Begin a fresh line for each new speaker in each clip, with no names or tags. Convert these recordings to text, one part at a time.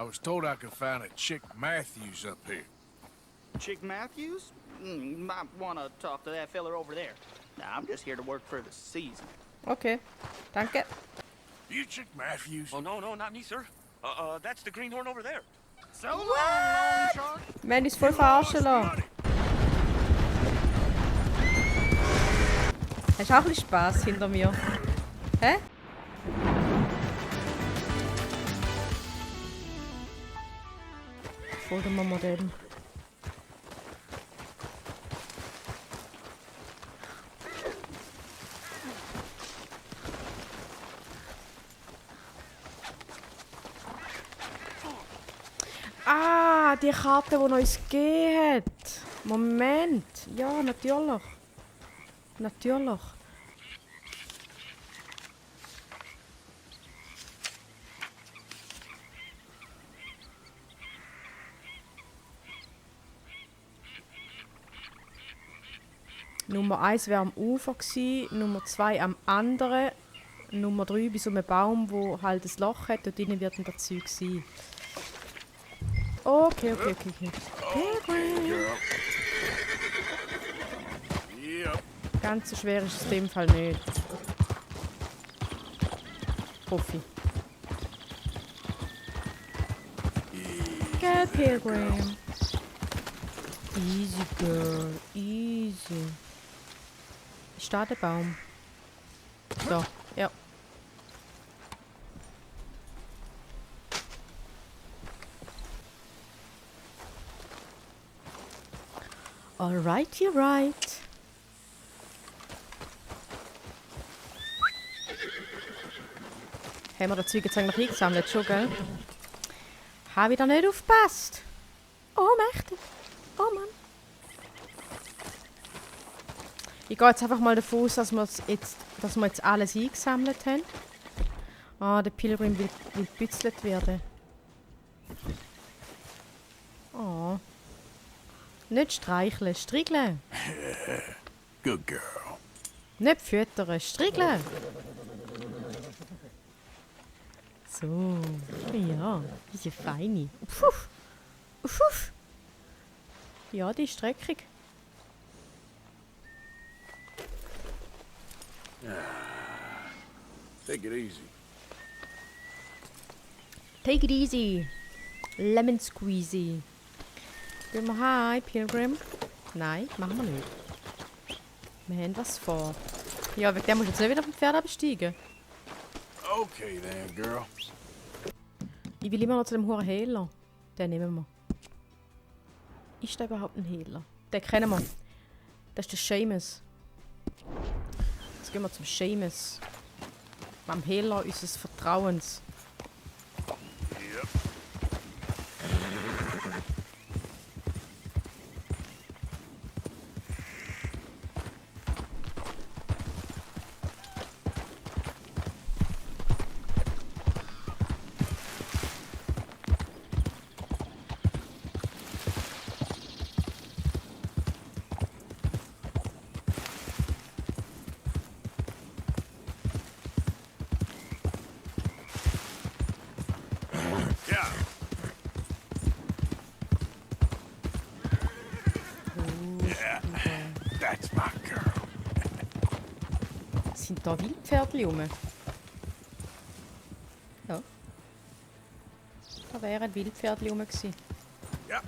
I was told I could find a Chick Matthews up here.
Chick Matthews? Might want to talk to that fella over there. Nah, I'm just here to work for the season.
Okay, danke.
You Chick Matthews?
Oh, no, not me, sir. That's the greenhorn over there.
So long, Long Shark.
Wir haben uns voll verarschen lassen. Hast du auch ein bisschen Spass hinter mir? Hä? Folgen wir mal dem. Ah, die Karte, die uns gegeben hat. Moment. Ja, natürlich. Natürlich. Nummer 1 wäre am Ufer gewesen, Nummer 2 am anderen, Nummer 3 bei so einem Baum, wo halt ein Loch hat, dort drinnen wird dann das Zeug sein. Okay.
Girl. Yep.
Ganz so schwer ist es in dem Fall nicht. Hoffe ich. Get Pilgrim. Easy, girl. Easy. Ist da der Baum? So, ja. Alright, you're right. Haben wir das Zeug jetzt eigentlich eingesammelt schon, gell? Habe ich da nicht aufgepasst? Oh, mächtig. Oh Mann. Ich gehe jetzt einfach mal davon aus, dass wir jetzt alles eingesammelt haben. Ah, der Pilgrim will gebützelt werden. Oh. Nicht streicheln, striegeln.
Good girl.
Nicht füttern, striegeln. So. Ja, diese feine. Uff. Uff. Ja, die ist streckig.
Take it easy.
Take it easy. Lemon squeezy. Gehen wir heim, Pilgrim? Nein, machen wir nicht. Wir haben was vor. Ja, wegen dem musst du jetzt nicht wieder vom Pferd absteigen.
Okay then, girl.
Ich will immer noch zu dem hohen Hehler. Den nehmen wir. Ist der überhaupt ein Hehler? Den kennen wir. Das ist der Seamus. Jetzt gehen wir zum Seamus. Am Hehler unseres Vertrauens.
Yep. That's my girl.
Sind da Wildpferdchen rum? Ja. Da wären Wildpferdchen rum gewesen.
Yep.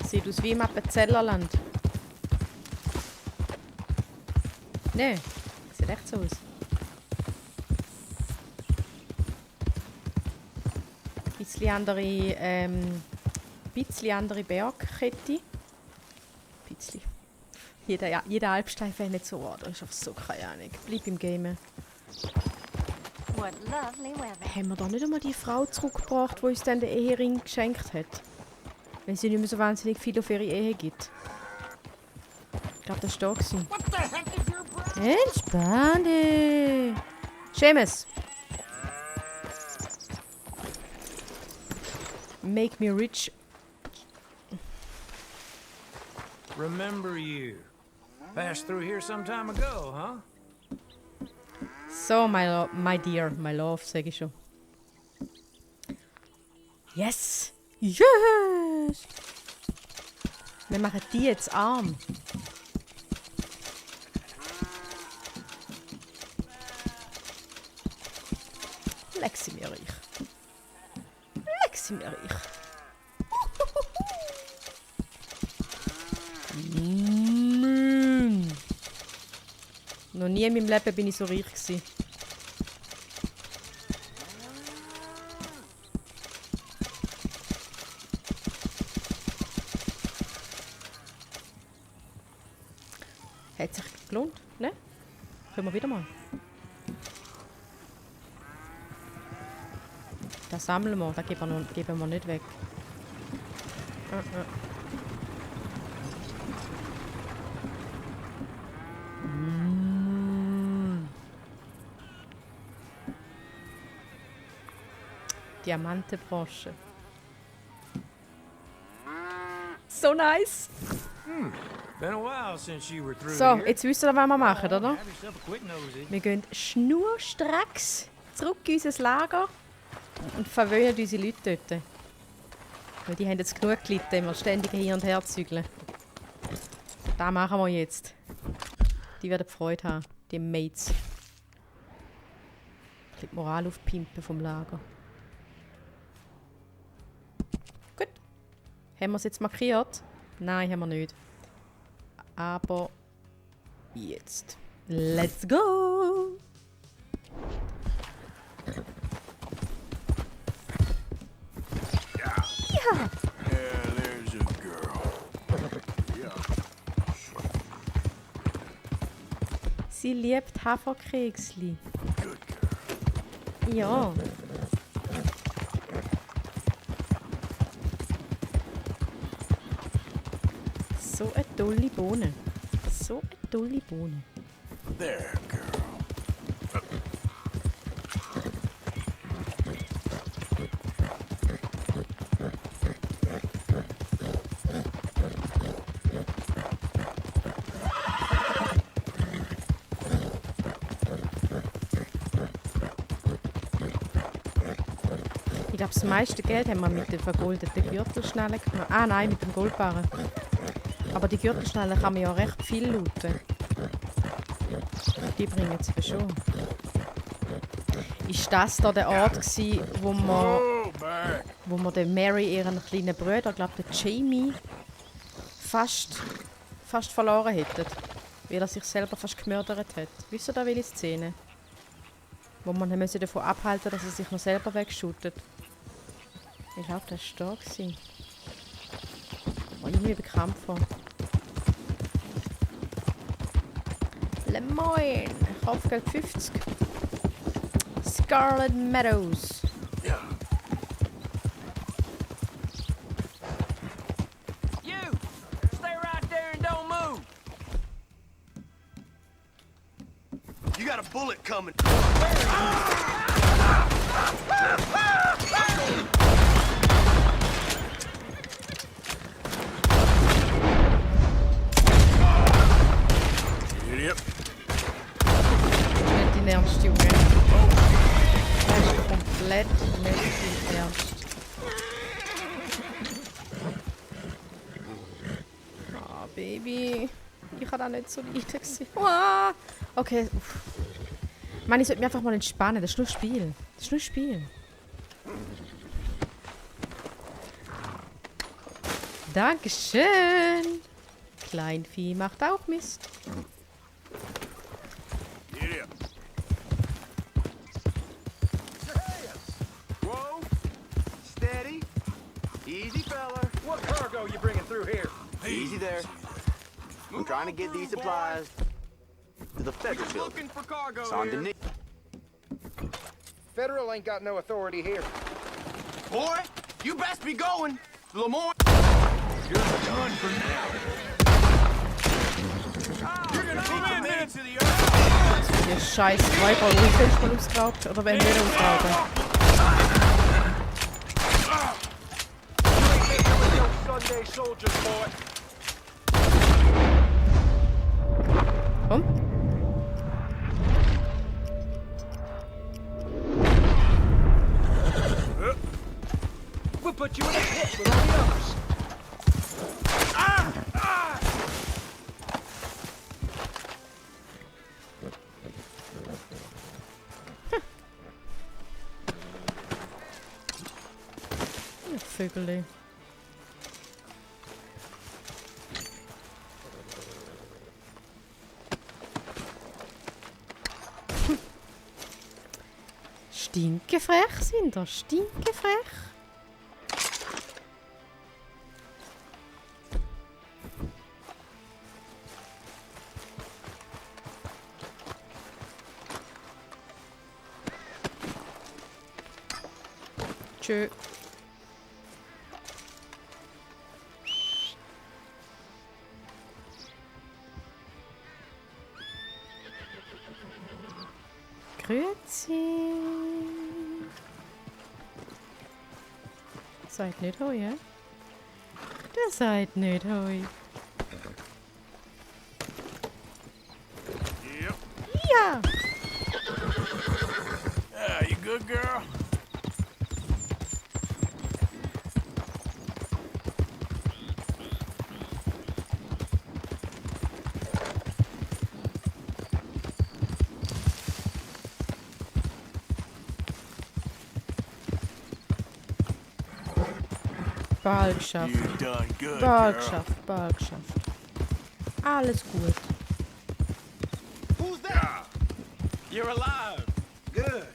Sieht aus wie im Appenzellerland. Nee, sieht echt so aus. Bisschen andere Bergkette. Bisschen. Jeder Alpsteifen ist nicht so wahr. Das ist einfach so keine Ahnung. Bleib im Game.
What lovely weather.
Haben wir da nicht einmal die Frau zurückgebracht, die uns dann den Ehering geschenkt hat? Wenn sie nicht mehr so wahnsinnig viel auf ihre Ehe gibt. Ich glaube, das war da. Entspann dich! Seamus! Make me rich.
Remember you. Passed through here some time ago, huh?
So, my dear, my love, sag ich schon. Yes! Yes! Wir machen die jetzt arm. Leck sie mir reich. Leck sie mir reich. Noch nie in meinem Leben bin ich so reich gewesen. Hat sich gelohnt, ne? Können wir wieder mal. Das sammeln wir, das geben wir nicht weg. Diamantenbrosche. So nice!
Been a while since you were through
So,
here.
jetzt wisst ihr, was wir machen, oder?
Have yourself a quick nosy.
Wir gehen schnurstracks zurück in unser Lager und verwöhnen unsere Leute dort. Weil die haben jetzt genug gelitten, immer ständig hin und her zügeln. Das machen wir jetzt. Die werden Freude haben, die Mates. Ein bisschen die Moral aufpimpen vom Lager. Gut. Haben wir es jetzt markiert? Nein, haben wir nicht. Aber jetzt. Let's go!
There's a girl.
Sie liebt Haferkeksli. Ja. So eine tolle Bohne. So eine tolle Bohne.
There, girl.
Ich glaube, das meiste Geld haben wir mit den vergoldeten Gürtelschnallen gemacht. Ah nein, mit dem Goldbarren. Aber die Gürtelschnallen kann man ja recht viel looten. Die bringen es schon. Ist das da der Ort gewesen, wo wir den Mary, ihren kleinen Bruder, glaube den Jamie, fast verloren hätten? Weil er sich selber fast gemördert hat. Wisst ihr da welche Szene? Wo man davon abhalten, dass er sich noch selber wegschüttet. Ich glaube, das war da gewesen. Oh, irgendwie bekannt vor. Le Moin! Kopfgeld 50. Scarlet Meadows.
You! Stay right there and don't move!
You got a bullet coming. Idiot.
Nicht in Ernst, Junge. Das ist komplett nicht in Ernst. Ah, Baby. Ich kann auch nicht so leiden gewesen. Ah. Okay. Uff. Ich meine, ich sollte mich einfach mal entspannen. Das ist nur Spiel. Das ist nur Spiel. Dankeschön. Kleinvieh macht auch Mist.
Idiot.
Whoa! Steady. Easy, fella.
What cargo you bringing through here?
Easy there. I'm trying to get these supplies to the federal building.
Looking for cargo
It's on
here.
Denise.
Federal ain't got no authority here.
Boy, you best be going. Lemoyne.
You're done for now.
You're gonna be committed to the earth.
Die scheiß Räuber. Wie findest du mal ausgeraubt? Oder wenn wir ausrauben?
Sunday soldiers, boy.
Komm.
We'll put you in a pit with all the others.
Ja, Vögel. Stinkefrech sind da, stinkefrech. Tschö. Grüezi. Seid nicht heu, ja? Du seid nicht heu.
Yep.
Ja!
Yeah, you good, girl?
Ball geschafft.
You done good,
Ball
girl.
geschafft, Ball geschafft. Alles gut.
Who's that?
You're alive.
Good.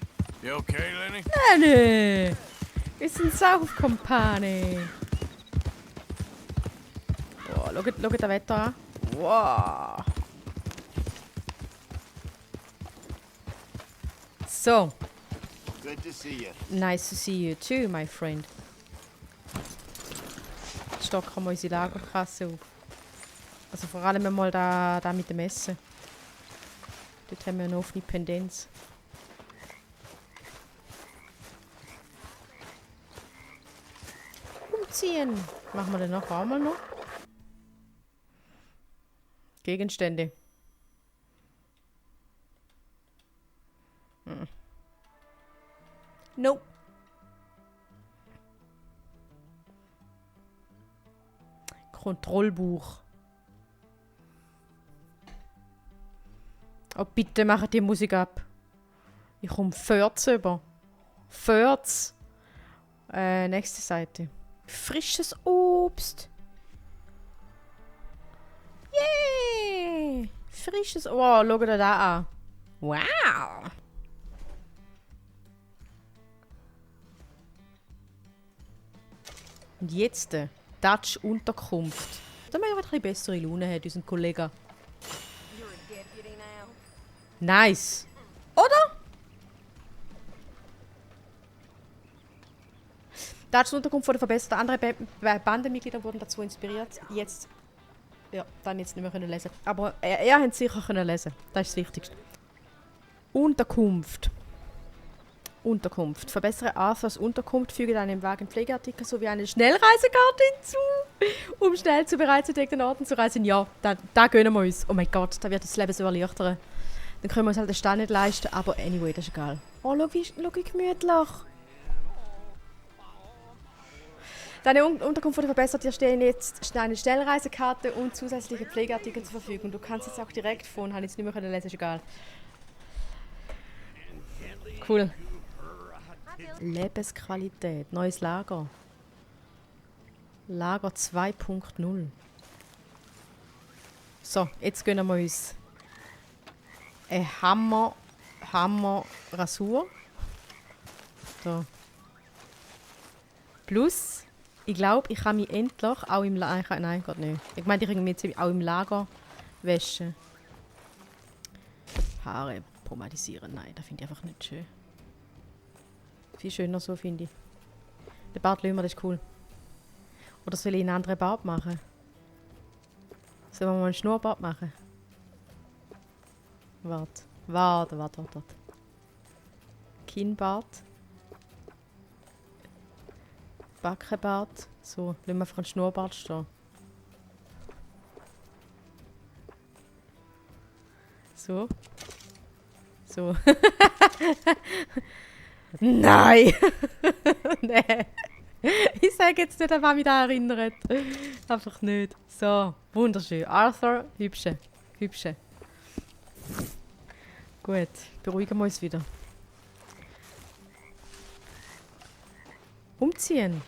You okay, Lenny?
Lenny! Wir sind Saufkumpane. Wow, schaut das Wetter an. Wow. So,
Good to see you.
nice to see you too, my friend. Stocken wir unsere Lagerkasse auf. Also vor allem einmal da mit dem Essen. Dort haben wir eine offene Pendenz. Umziehen! Machen wir dann nachher auch mal noch. Gegenstände. Nope. Kontrollbuch. Oh, bitte macht die Musik ab. Ich komme 14 über. 14. Nächste Seite. Frisches Obst. Yay! Frisches Obst. Wow, schau dir das an. Wow! Und jetzt Dutch Unterkunft. Damit wir ein bisschen bessere Laune hat, unseren Kollegen.
You're a deputy now.
Nice! Oder? Dutch Unterkunft wurde verbessert. Andere Bandenmitglieder wurden dazu inspiriert. Jetzt. Ja, dann jetzt nicht mehr können lesen. Aber er hat sicher können lesen. Das ist das Wichtigste. Unterkunft. Unterkunft. Verbessere Arthurs Unterkunft, füge einem Wagen Pflegeartikel sowie eine Schnellreisekarte hinzu, um schnell zu bereits entdeckten Orten zu reisen. Ja, da gönnen wir uns. Oh mein Gott, da wird das Leben so erleichtern. Dann können wir uns halt den Stand nicht leisten, aber anyway, das ist egal. Oh, schau wie gemütlich. Deine Unterkunft wurde verbessert, dir stehen jetzt eine Schnellreisekarte und zusätzliche Pflegeartikel zur Verfügung. Du kannst jetzt auch direkt von, habe ich jetzt nicht mehr lesen, ist egal. Cool. Lebensqualität, neues Lager. Lager 2.0. So, jetzt gönnen wir uns eine Hammer Rasur. So. Plus, ich glaube, ich kann mich endlich auch im Lager. Nein, Gott nicht. Ich meine, ich kann mich jetzt auch im Lager waschen. Haare pomadisieren. Nein, das finde ich einfach nicht schön. Viel schöner so, finde ich. Der Bart lassen wir, das ist cool. Oder soll ich einen anderen Bart machen? Sollen wir mal einen Schnurrbart machen? Warte. Warte. Kinnbart. Backenbart. So, lassen wir einfach einen Schnurrbart stehen. So. So. Nein! Nein. Ich sage jetzt nicht, an was mich da erinnert. Einfach nicht. So, wunderschön. Arthur, hübsche. Gut, beruhigen wir uns wieder. Umziehen.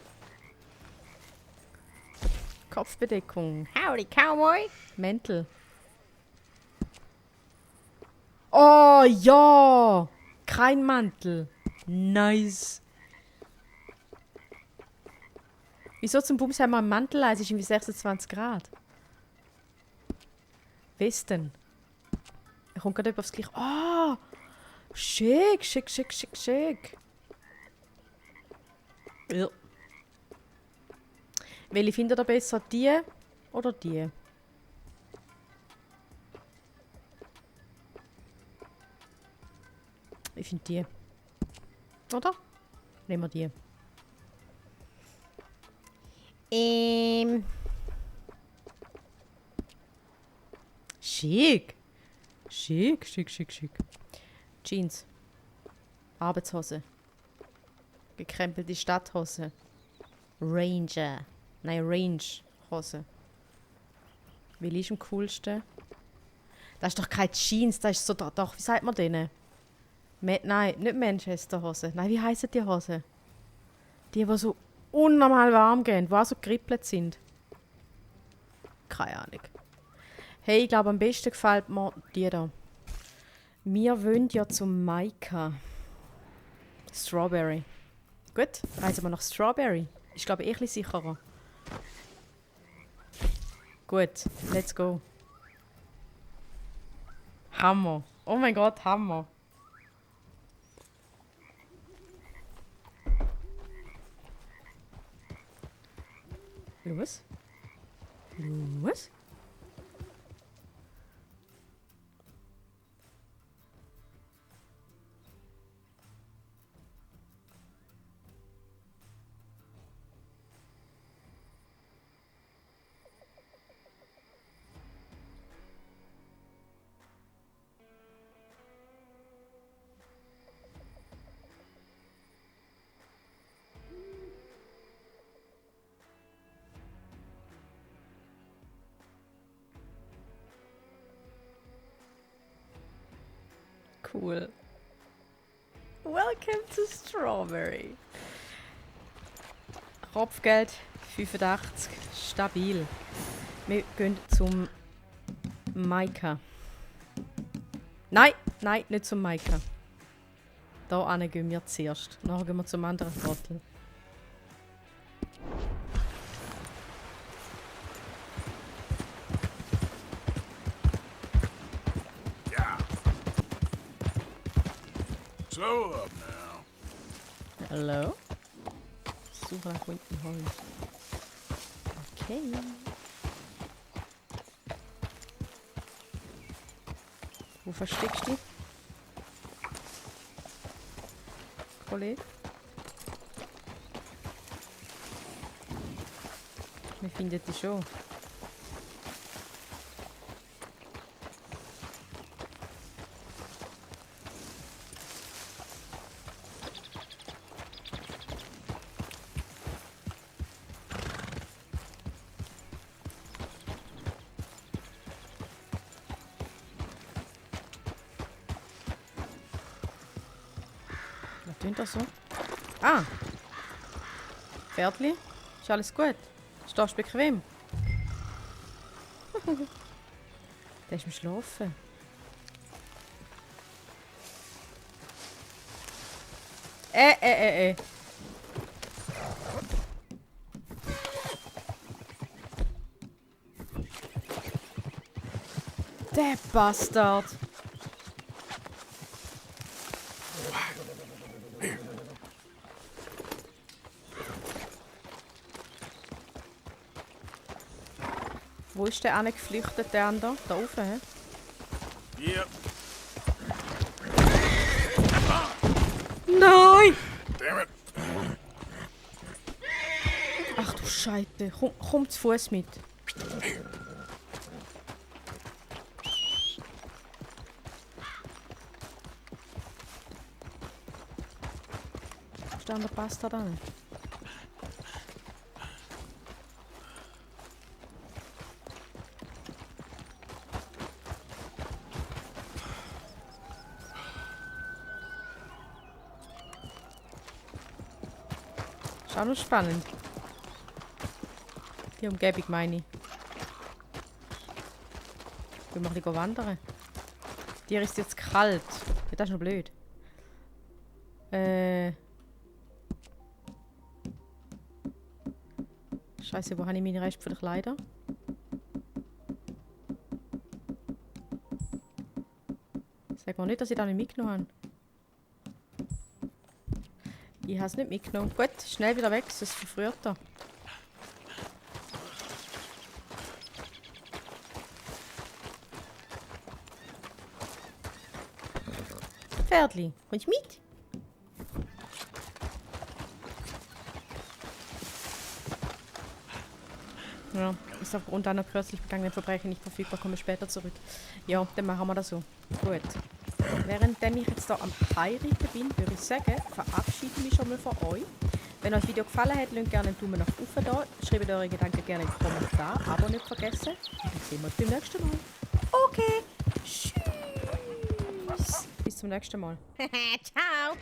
Kopfbedeckung.
Howdy, Cowboy.
Mäntel. Oh ja! Kein Mantel. Nice. Wieso zum Bums haben wir einen Mantel? Es ist irgendwie 26 Grad. Westen. Er kommt gerade aufs Gleiche. Ah! Schick. Ja. Welche findet ihr besser? Die oder die? Ich finde die. Oder? Nehmen wir die. Schick. Jeans. Arbeitshose. Gekrempelte Stadthose. Ranger. Nein, Range-Hose. Welche ist am coolsten? Das ist doch keine Jeans, das ist so... Doch, wie sagt man denen? Nein, nicht Manchester-Hose. Nein, wie heissen die Hose? Die so unnormal warm gehen, die auch so gerippelt sind. Keine Ahnung. Hey, ich glaube, am besten gefällt mir die da. Wir wollen ja zum Maika. Strawberry. Gut, reisen wir nach Strawberry. Ich glaube, ein bisschen sicherer. Gut, let's go. Hammer. Oh mein Gott, Hammer. Los. Cool. Welcome to Strawberry. Kopfgeld 85. Stabil. Wir gehen zum Maika. Nein, nicht zum Maika. Da gehen wir zuerst. Nachher gehen wir zum anderen Viertel.
Slow up now.
Hallo? Suche nach unten Holz. Okay. Wo versteckst du? Kollege? Wir finden die schon. Was tun das so? Ah! Pferdli? Ist alles gut? Stehst du bequem? Der ist am Schlafen. Der Bastard! Wo ist der eine geflüchtet, der andere? Da oben, hä?
Yep.
Scheiße. Komm zu Fuß mit. Stand der Bastard an. Ist auch noch spannend. Die Umgebung meine ich. Wir machen die wandern. Dir ist jetzt kalt. Ja, das ist noch blöd. Scheiße, wo habe ich meine Reste von den Kleidern? Sag mal nicht, dass ich das nicht mitgenommen habe. Ich habe es nicht mitgenommen. Gut, schnell wieder weg, sonst verfriert er. Pferdli, kommst du mit? Ja, ist aufgrund einer kürzlich begangenen Verbrechen nicht verfügbar, komme später zurück. Ja, dann machen wir das so. Gut. Während ich jetzt hier am Heiraten bin, würde ich sagen, verabschiede ich mich schon mal von euch. Wenn euch das Video gefallen hat, lasst gerne einen Daumen nach oben da. Schreibt eure Gedanken gerne in die Kommentare. Abo nicht vergessen. Und dann sehen wir uns beim nächsten Mal. Okay. Tschüss. Bis zum nächsten Mal.
Ciao.